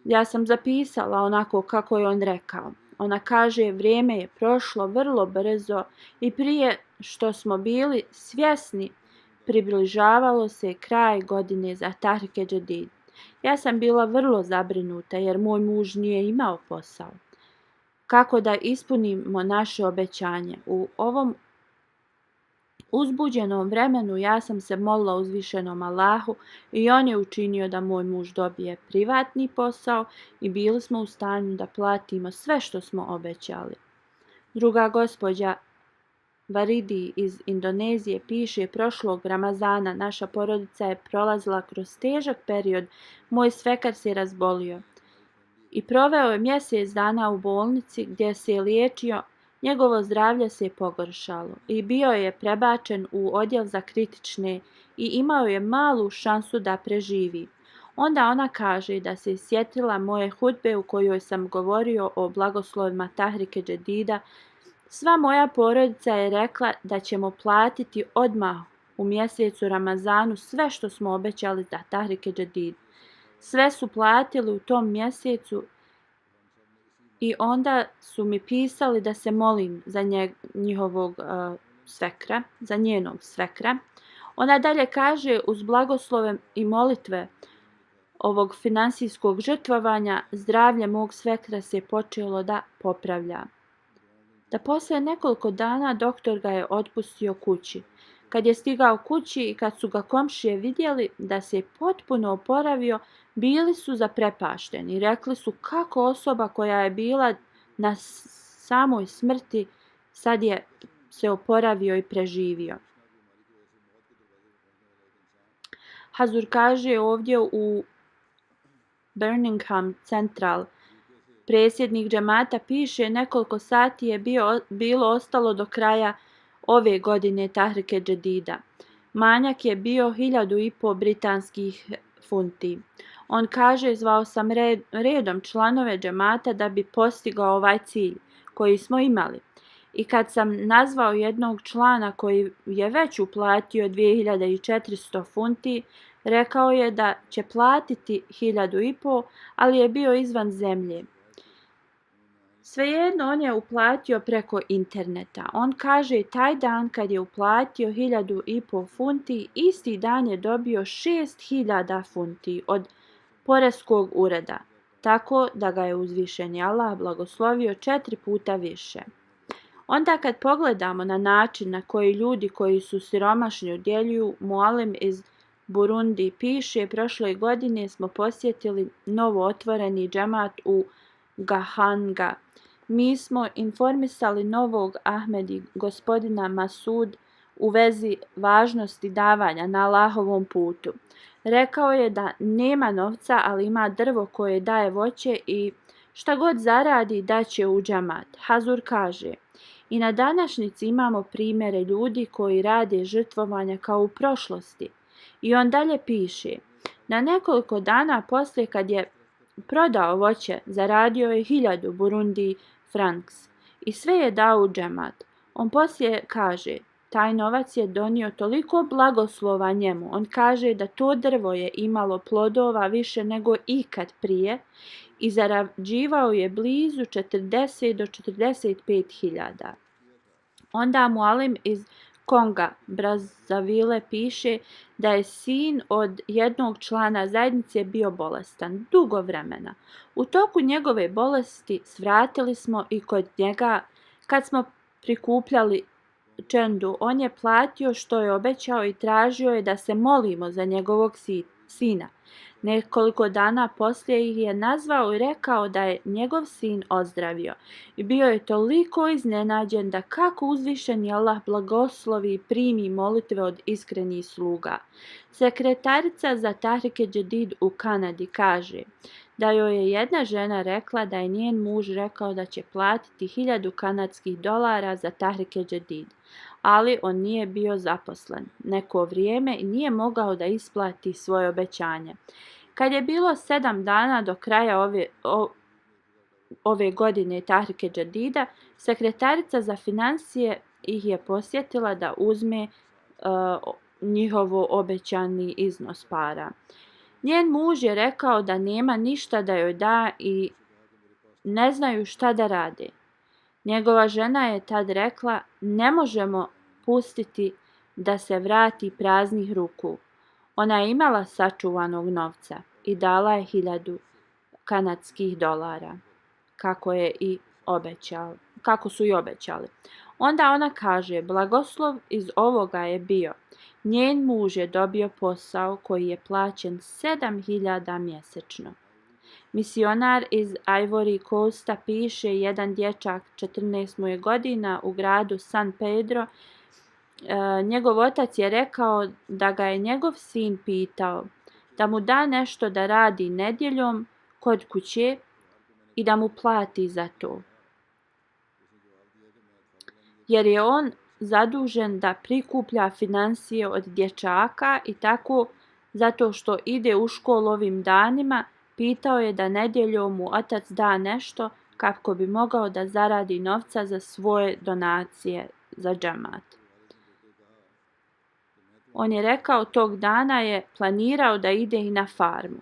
Ja sam zapisala onako kako je on rekao. Ona kaže, vrijeme je prošlo vrlo brzo i prije što smo bili svjesni, približavalo se kraj godine za Tahrike Džedid. Ja sam bila vrlo zabrinuta jer moj muž nije imao posao. Kako da ispunimo naše obećanje? U ovom uzbuđenom vremenu ja sam se molila uzvišenom Allahu i on je učinio da moj muž dobije privatni posao i bili smo u stanju da platimo sve što smo obećali. Druga gospođa Varidi iz Indonezije piše, prošlog Ramazana naša porodica je prolazila kroz težak period, moj svekar se razbolio i proveo je mjesec dana u bolnici gdje se je liječio. Njegovo zdravlje se je pogoršalo i bio je prebačen u odjel za kritične i imao je malu šansu da preživi. Onda ona kaže da se sjetila moje hudbe u kojoj sam govorio o blagoslovima Tahrike Džedida. Sva moja porodica je rekla da ćemo platiti odmah u mjesecu Ramazanu sve što smo obećali za Tahrike Džedid. Sve su platili u tom mjesecu i onda su mi pisali da se molim za njihovog svekra, za njenog svekra. Ona dalje kaže, uz blagoslove i molitve ovog finansijskog žrtvovanja, zdravlje mog svekra se počelo da popravlja. Da poslije nekoliko dana doktor ga je otpustio kući. Kad je stigao kući i kad su ga komšije vidjeli da se je potpuno oporavio, bili su zaprepašteni. Rekli su kako osoba koja je bila na samoj smrti sad je se oporavio i preživio. Hazur kaže ovdje u Birmingham Central, predsjednik džemata piše, nekoliko sati je bilo ostalo do kraja ove godine Tahrike Džedida. Manjak je bio 1.500 britanskih funti. On kaže, zvao sam redom članove džemata da bi postigao ovaj cilj koji smo imali. I kad sam nazvao jednog člana koji je već uplatio 2.400 funti, rekao je da će platiti 1.500, ali je bio izvan zemlje. Svejedno, on je uplatio preko interneta. On kaže, taj dan kad je uplatio 1.500 funti, isti dan je dobio 6.000 funti od poreskog ureda, tako da ga je uzvišeni Allah blagoslovio 4 puta više. Onda kad pogledamo na način na koji ljudi koji su siromašni udjeljuju, Mualim iz Burundi piše, prošle godine smo posjetili novo otvoreni džemat u Gahanga. Mi smo informisali novog Ahmedi, gospodina Masud, u vezi važnosti davanja na Allahovom putu. Rekao je da nema novca, ali ima drvo koje daje voće i šta god zaradi daće u džemat. Hazur kaže, i na današnjici imamo primjere ljudi koji rade žrtvovanja kao u prošlosti. I on dalje piše, na nekoliko dana poslije kad je prodao voće, zaradio je 1.000 Burundi francs i sve je dao u džemat. On poslije kaže, taj novac je donio toliko blagoslova njemu. On kaže da to drvo je imalo plodova više nego ikad prije i zarađivao je blizu 40 do 45.000. Onda Mualim iz Konga, Brazzaville, piše da je sin od jednog člana zajednice bio bolestan dugo vremena. U toku njegove bolesti svratili smo i kod njega. Kad smo prikupljali čendu, on je platio što je obećao i tražio je da se molimo za njegovog sina. Nekoliko dana poslije ih je nazvao i rekao da je njegov sin ozdravio. I bio je toliko iznenađen da kako uzvišeni Allah blagoslovi i primi molitve od iskrenih sluga. Sekretarica za Tahrike Džedid u Kanadi kaže da joj je jedna žena rekla da je njen muž rekao da će platiti 1.000 kanadskih dolara za Tahrike Džedid, ali on nije bio zaposlen neko vrijeme i nije mogao da isplati svoje obećanje. Kad je bilo 7 dana do kraja ove godine Tahrike Džedida, sekretarica za financije ih je posjetila da uzme njihovo obećani iznos para. Njen muž je rekao da nema ništa da joj da i ne znaju šta da rade. Njegova žena je tad rekla, ne možemo pustiti da se vrati praznih ruku. Ona je imala sačuvanog novca i dala je 1.000 kanadskih dolara, kako su i obećali. Onda ona kaže, blagoslov iz ovoga je bio, njen muž je dobio posao koji je plaćen 7.000 mjesečno. Misionar iz Ivory Coasta piše, jedan dječak 14 mu je godina u gradu San Pedro. Njegov otac je rekao da ga je njegov sin pitao da mu da nešto da radi nedjeljom kod kuće i da mu plati za to. Jer je on zadužen da prikuplja financije od dječaka i tako, zato što ide u školu ovim danima, pitao je da nedjeljom mu otac da nešto kako bi mogao da zaradi novca za svoje donacije za džemat. On je rekao tog dana je planirao da ide i na farmu.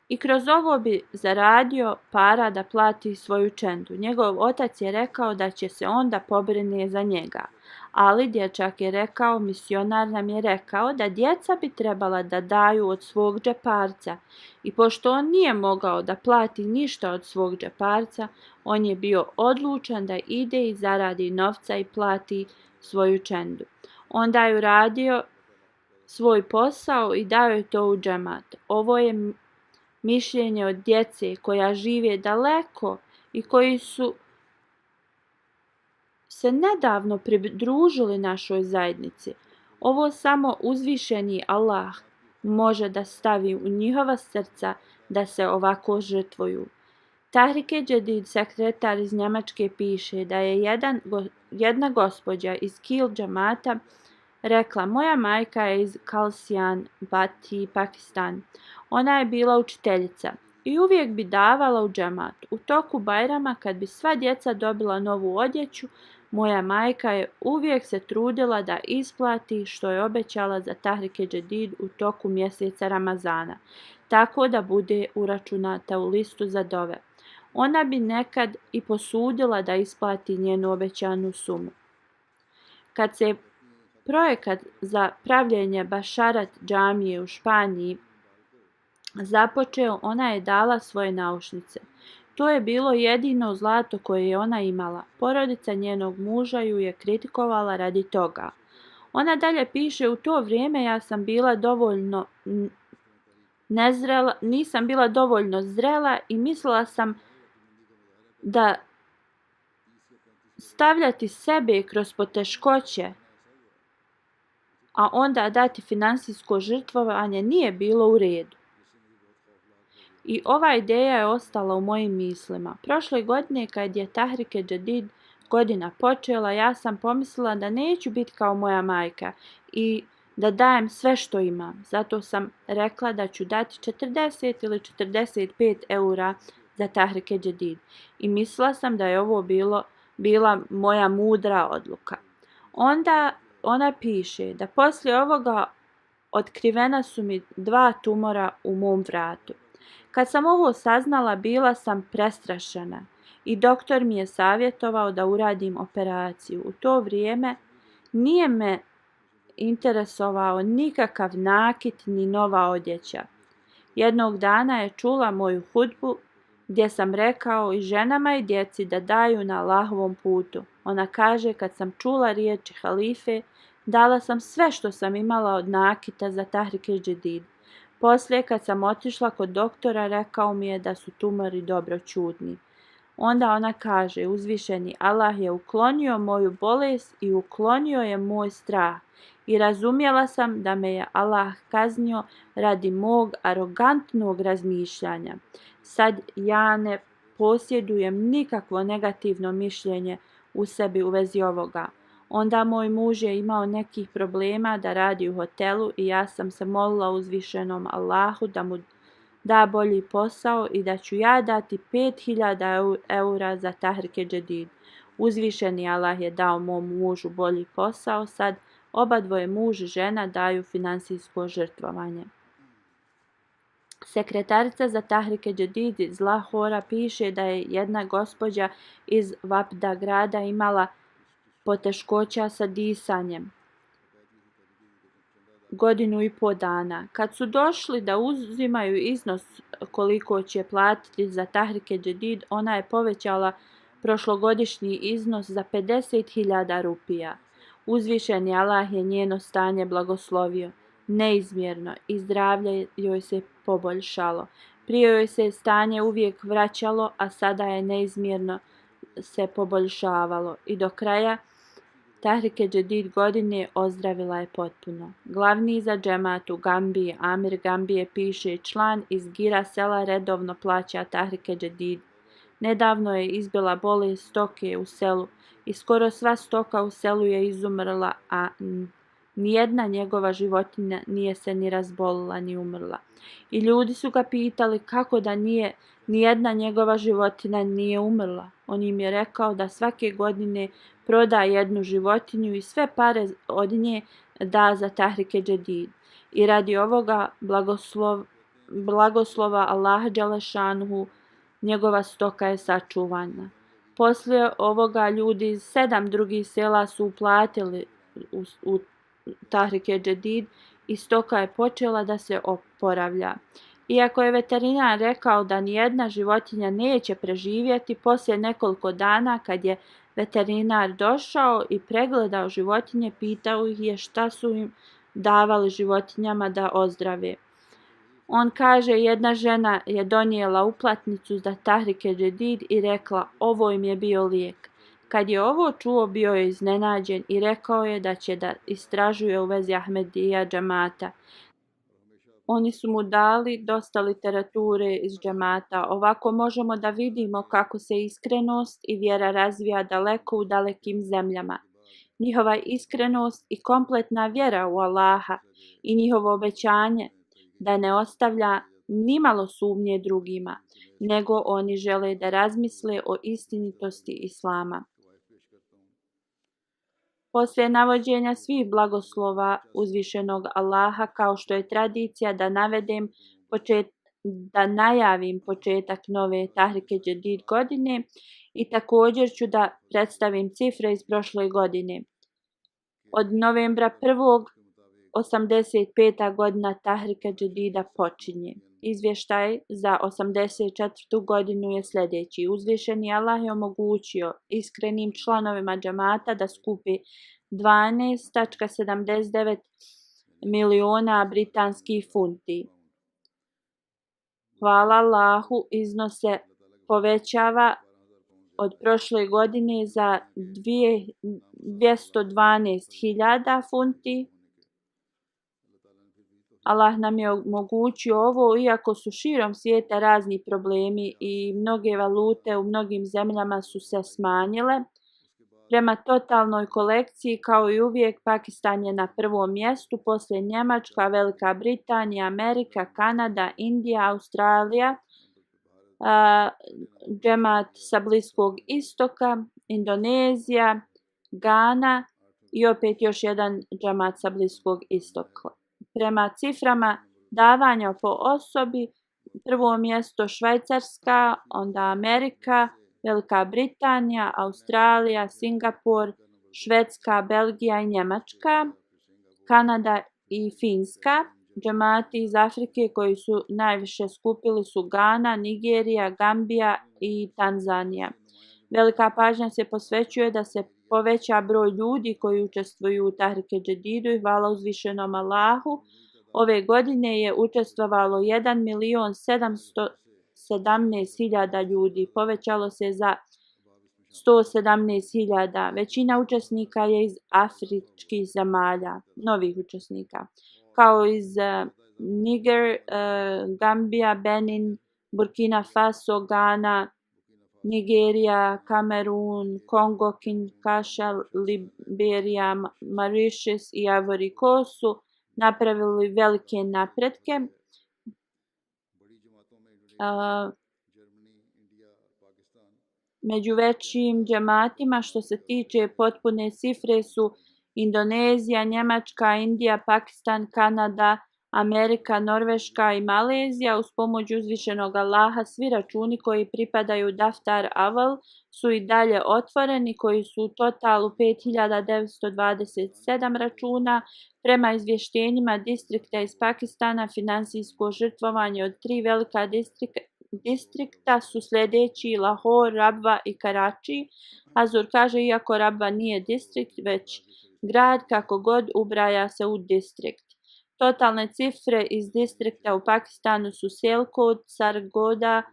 I kroz ovo bi zaradio para da plati svoju čendu. Njegov otac je rekao da će se onda pobrine za njega. Ali dječak je rekao, misionar nam je rekao da djeca bi trebala da daju od svog džeparca. I pošto on nije mogao da plati ništa od svog džeparca, on je bio odlučan da ide i zaradi novca i plati svoju čendu. Onda je uradio svoj posao i dao je to u džemat. Ovo je mišljenje od djece koja žive daleko i koji su se nedavno pridružili našoj zajednici. Ovo samo uzvišeni Allah može da stavi u njihova srca da se ovako žrtvuju. Tahrike Jadid, sekretar iz Njemačke, piše da je jedna gospođa iz Kil džamata rekla: moja majka je iz Kalsian Bati, Pakistan. Ona je bila učiteljica i uvijek bi davala u džemat. U toku Bajrama, kad bi sva djeca dobila novu odjeću, moja majka je uvijek se trudila da isplati što je obećala za Tahrike Jadid u toku mjeseca Ramazana, tako da bude uračunata u listu za dove. Ona bi nekad i posudila da isplati njenu obećanu sumu. Kad se projekat za pravljenje Bašarat džamije u Španiji započeo, ona je dala svoje naušnice. To je bilo jedino zlato koje je ona imala. Porodica njenog muža ju je kritikovala radi toga. Ona dalje piše: u to vrijeme ja sam bila nisam bila dovoljno zrela i mislila sam da stavljati sebe kroz poteškoće, a onda dati finansijsko žrtvovanje nije bilo u redu. I ova ideja je ostala u mojim mislima. Prošle godine, kad je Tahrike Jadid godina počela, ja sam pomislila da neću biti kao moja majka i da dajem sve što imam. Zato sam rekla da ću dati 40 ili 45 eura za Tahrike Jadid. I mislila sam da je ovo bila moja mudra odluka. Onda ona piše da poslije ovoga otkrivena su mi 2 tumora u mom vratu. Kad sam ovo saznala, bila sam prestrašena i doktor mi je savjetovao da uradim operaciju. U to vrijeme nije me interesovao nikakav nakit ni nova odjeća. Jednog dana je čula moju hudbu gdje sam rekao i ženama i djeci da daju na Allahovom putu. Ona kaže: kad sam čula riječi halife, dala sam sve što sam imala od nakita za Tahrike Jadid. Poslije, kad sam otišla kod doktora, rekao mi je da su tumori dobroćudni. Onda ona kaže: uzvišeni Allah je uklonio moju bolest i uklonio je moj strah. I razumjela sam da me je Allah kaznio radi mog arogantnog razmišljanja. Sad ja ne posjedujem nikakvo negativno mišljenje u sebi u vezi ovoga. Onda moj muž je imao nekih problema da radi u hotelu i ja sam se molila uzvišenom Allahu da mu da bolji posao i da ću ja dati 5000 eura za Tahrike Jadid. Uzvišeni Allah je dao mom mužu bolji posao. Sad obadvoje muž i žena daju finansijsko žrtvovanje. Sekretarica za Tahrike Jadid iz Lahora piše da je jedna gospođa iz Vapda grada imala poteškoća sa disanjem 1,5 dana. Kad su došli da uzimaju iznos koliko će platiti za Tahrike Jadid, ona je povećala prošlogodišnji iznos za 50.000 rupija. Uzvišeni Allah je njeno stanje blagoslovio neizmjerno i zdravlje joj se poboljšalo. Prije joj se stanje uvijek vraćalo, a sada je neizmjerno se poboljšavalo i do kraja Tahrike Jadid godine ozdravila je potpuno. Glavni za džemat u Gambiji, Amir Gambije, piše: član iz Gira sela redovno plaća Tahrike Jadid. Nedavno je izbila bolest stoke u selu i skoro sva stoka u selu je izumrla, a nijedna njegova životinja nije se ni razbolila ni umrla. I ljudi su ga pitali kako da nijedna njegova životinja nije umrla. On im je rekao da svake godine proda jednu životinju i sve pare od nje da za Tahrike Jadid. I radi ovoga blagoslova Allaha dželešanuhu njegova stoka je sačuvana. Poslije ovoga ljudi iz 7 drugih sela su uplatili u Tahrike Jadid i stoka je počela da se oporavlja. Iako je veterinar rekao da nijedna životinja neće preživjeti, poslije nekoliko dana kad je veterinar došao i pregledao životinje, pitao ih je šta su im davali životinjama da ozdrave. On kaže: jedna žena je donijela uplatnicu za Tahrike Jadid i rekla: ovo im je bio lijek. Kad je ovo čuo, bio je iznenađen i rekao je da će da istražuje u vezi Ahmedija džamata. Oni su mu dali dosta literature iz džemata. Ovako možemo da vidimo kako se iskrenost i vjera razvija daleko u dalekim zemljama. Njihova iskrenost i kompletna vjera u Allaha i njihovo obećanje da ne ostavlja nimalo sumnje drugima, nego oni žele da razmisle o istinitosti Islama. Poslije navođenja svih blagoslova uzvišenog Allaha, kao što je tradicija da najavim početak nove Tahrike Džedid godine i također ću da predstavim cifre iz prošle godine. Od novembra 1. 85. godina Tahrika Džedida počinje. Izvještaj za 84. godinu je sljedeći. Uzvišeni Allah je omogućio iskrenim članovima džamata da skupi 12,79 miliona britanskih funti. Hvala Allahu, iznos se povećava od prošle godine za 212.000 funti. Allah nam je omogućio ovo, iako su širom svijeta razni problemi i mnoge valute u mnogim zemljama su se smanjile. Prema totalnoj kolekciji, kao i uvijek, Pakistan je na prvom mjestu, poslije Njemačka, Velika Britanija, Amerika, Kanada, Indija, Australija, džemat sa Bliskog istoka, Indonezija, Gana i opet još jedan džemat sa Bliskog istoka. Prema ciframa davanja po osobi, prvo mjesto Švajcarska, onda Amerika, Velika Britanija, Australija, Singapur, Švedska, Belgija i Njemačka, Kanada i Finska. Džemati iz Afrike koji su najviše skupili su Gana, Nigerija, Gambija i Tanzanija. Velika pažnja se posvećuje da se poveća broj ljudi koji učestvuju u Tahrike Džedidu i hvala uzvišenom Allahu. Ove godine je učestvovalo 1.717.000 ljudi. Povećalo se za 117.000. Većina učesnika je iz afričkih zemalja, novih učesnika, kao iz Niger, Gambija, Benin, Burkina Faso, Gana, Nigerija, Kamerun, Kongo, Kinshasa, Liberija, Mauritius i Ivory Coast su napravili velike napretke. Među većim džematima što se tiče potpune cifre su Indonezija, Njemačka, Indija, Pakistan, Kanada, Amerika, Norveška i Malezija. Uz pomoć uzvišenog Allaha svi računi koji pripadaju Daftar Aval su i dalje otvoreni, koji su u totalu 5.927 računa. Prema izvještenjima distrikta iz Pakistana, finansijsko žrtvovanje od 3 velika distrikta su sljedeći: Lahore, Rabwa i Karachi. Hazur kaže, iako Rabwa nije distrikt, već grad, kako god ubraja se u distrikt. Totalne cifre iz distrikta u Pakistanu su Sialkot, Sargodha,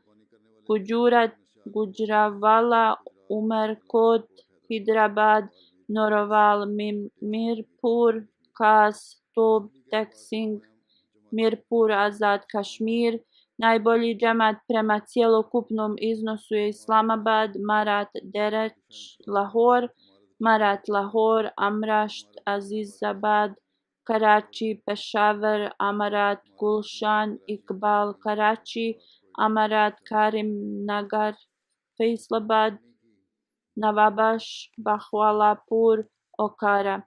Gujarat, Gujranwala, Umerkot, Hyderabad, Narowal, Mirpur, Khas, Tob, Tek Singh, Mirpur, Azad Kashmir. Najbolji džemat prema cjelokupnom iznosu je Islamabad, Marat, Derech, Lahore, Marat, Lahore, Amrasht, Azizabad, Karachi, Peshawar, Amarat, Gulshan, Iqbal, Karachi, Amarat, Karim Nagar, Faisalabad, Navabash, Bahawalpur, Okara.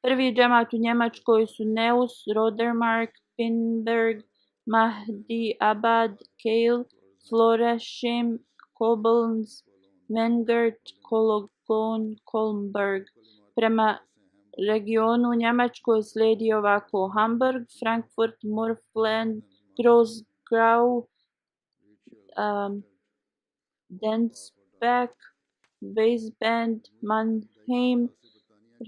Prvi džemat u Njemačkoj su Neuss, Rodermark, Pinberg, Mahdi Abad, Kehl, Floresheim, Koblenz, Wengert, Cologne, Kolmberg. Prema regionu u Njemačkoj slijedi ovako: Hamburg, Frankfurt, Murfland, Großgrau, Densbeck, Weisband, Mannheim,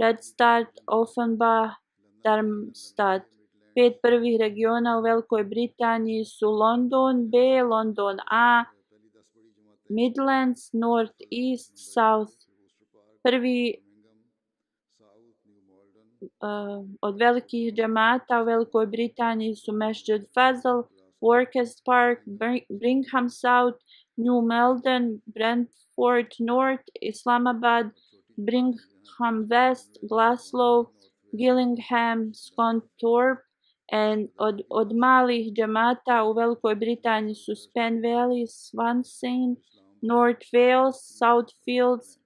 Redstadt, Offenbach, Darmstadt. 5 prvih regiona u Velikoj Britaniji su London B, London A, Midlands, North East, South. Prvi od velikih džemata u Velikoj Britaniji su Masjid Fazl, Workest Park, Brigham South, New Malden, Brentford North, Islamabad, Brigham West, Glasgow, Gillingham, Scunthorpe, and od malih džemata u Velikoj Britaniji su Spen Valley, Swansea, North Wales, Southfields,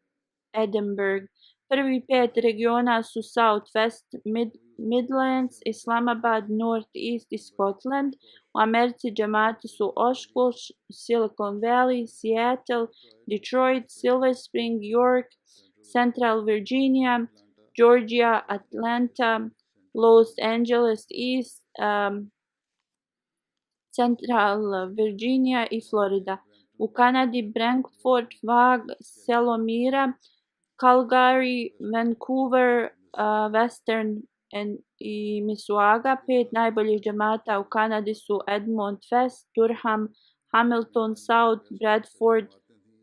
Edinburgh. Prvi 5 regiona su South West Midlands, Islamabad, North East i Scotland. U Americi džemati su Oshkosh, Silicon Valley, Seattle, Detroit, Silver Spring, York, Central Virginia, Georgia, Atlanta, Los Angeles East, Central Virginia i Florida. U Kanadi Brantford, Vaughan, Selomira, Calgary, Vancouver, Western i Mississauga. 5 najboljih džemata u Kanadi su Edmond West, Durham, Hamilton South, Bradford,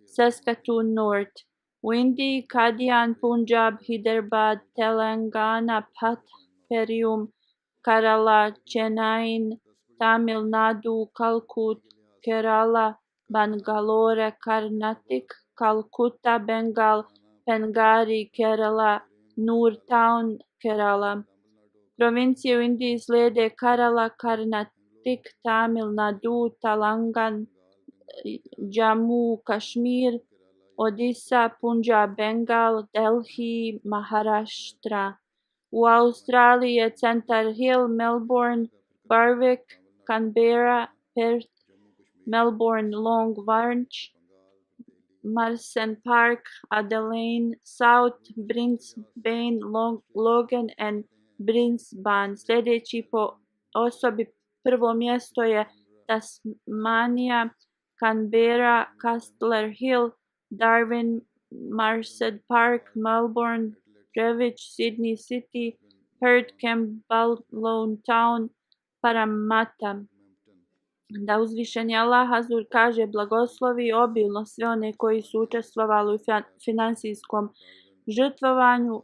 Saskatoon North. U Indiji Kadian, Punjab, Hyderabad, Telangana, Patparium, Kerala, Chennai, Tamil Nadu, Calcut, Kerala, Bangalore, Karnataka, Calcutta, Bengal, Pengari, Kerala, Noor Town, Kerala. Provincije u Indiji slijede Kerala, Karnatik, Tamil Nadu, Telangan, Jammu, Kashmir, Odisha, Punjab, Bengal, Delhi, Maharashtra. U Australiji je centar Hill, Melbourne, Berwick, Canberra, Perth, Melbourne, Long Branch, Marsden Park, Adelaide, South Brisbane, Logan and Brisbane. Sljedeći po osobi prvo mjesto je Tasmanija, Canberra, Castle Hill, Darwin, Marsden Park, Melbourne, Greenwich, Sydney City, Perth, Campbelltown Town, Parramatta. Da uzvišeni Allah Azur kaže blagoslovi obilno sve one koji su učestvovali u finansijskom žrtvovanju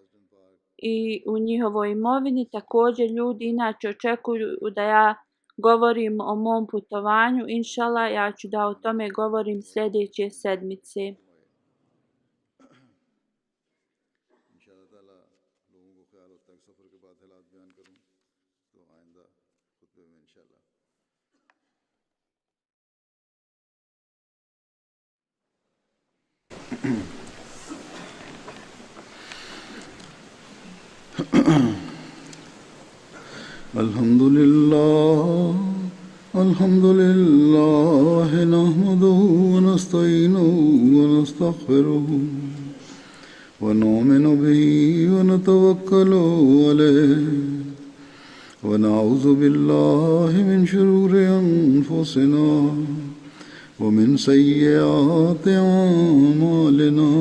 i u njihovoj imovini. Također ljudi inače očekuju da ja govorim o mom putovanju. Inšallah, ja ću da o tome govorim sljedeće sedmice. الحمد لله نحمده ونستعينه ونستغفره ونؤمن به ونتوكل عليه ونعوذ بالله من شرور أنفسنا ومن سيئات أعمالنا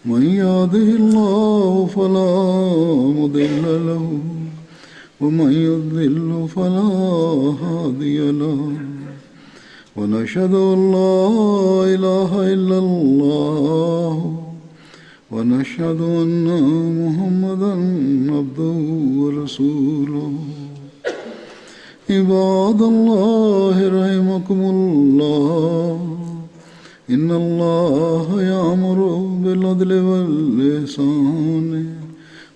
من يهده الله فلا مضل له ومن يضلل فلا هادي له ونشهد أن لا إله إلا الله ونشهد أن محمدا عبده ورسوله عباد الله رحمكم الله إن الله يأمر بالعدل والإحسان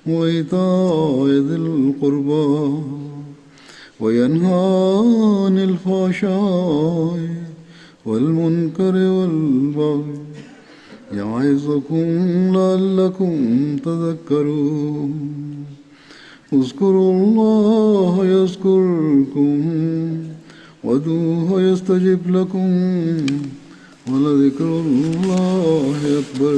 وإيتاء ذي القربى وينهى عن الفحشاء والمنكر والبغي يعظكم لعلكم تذكرون اذكروا الله يذكركم وادعوه يستجب لكم ولذكر الله أكبر.